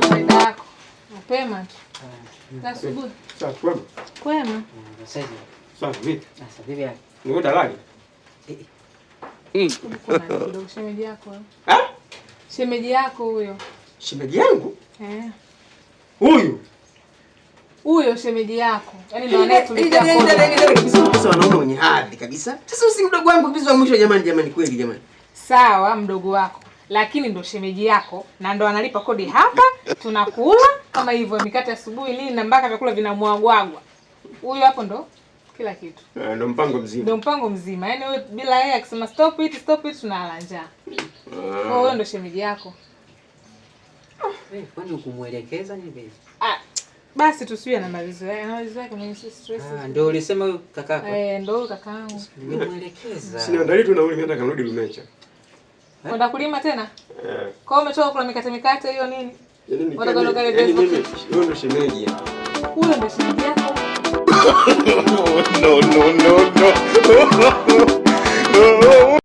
Faida yako. Mapema tu. Asubuhi. Safi kwema. Kwema. Sasa Safi vipi? sasa vipi hali? Niko dalali. Kuna kidogo shemeji yako. Ah? Shemeji yako huyo. Shemeji yangu? Eh. Huyu. Huyo shemeji yako. Yaani ndio anayetulipia kodi. Kabisa kabisa wanaume wenye hadhi kabisa. Sasa usi mdogo wangu kabisa wa mwisho jamani jamani kweli jamani. Sawa, mdogo wako. Lakini ndo shemeji yako na ndo analipa kodi hapa, tunakula kama hivyo mikate asubuhi nini na mpaka vyakula vinamwagwagwa. Huyo hapo ndo kila kitu. Ah, ndo mpango mzima. Ndo mpango mzima. Yaani wewe bila yeye akisema stop it, stop it tunalala njaa. Kwa hiyo huyo ndo shemeji yako. Eh, kwani ukumuelekeza ni vipi? Ah, basi tusiwe na malizo yake. Na malizo yake mwenye si stress. Ah, ndio ulisema huyu kakako. Eh, ndo huyo kakaangu. Ningemuelekeza. Sina ndali tu nauli hata kanarudi Lumecha. Kwenda kulima tena? Eh. Kwa hiyo umetoka kula mikate mikate hiyo nini? Yaani ni Wataka kutoka yaani Facebook. mimi huyo ndo shemeji. Huyo ndo shemeji yako. No, no, no, no.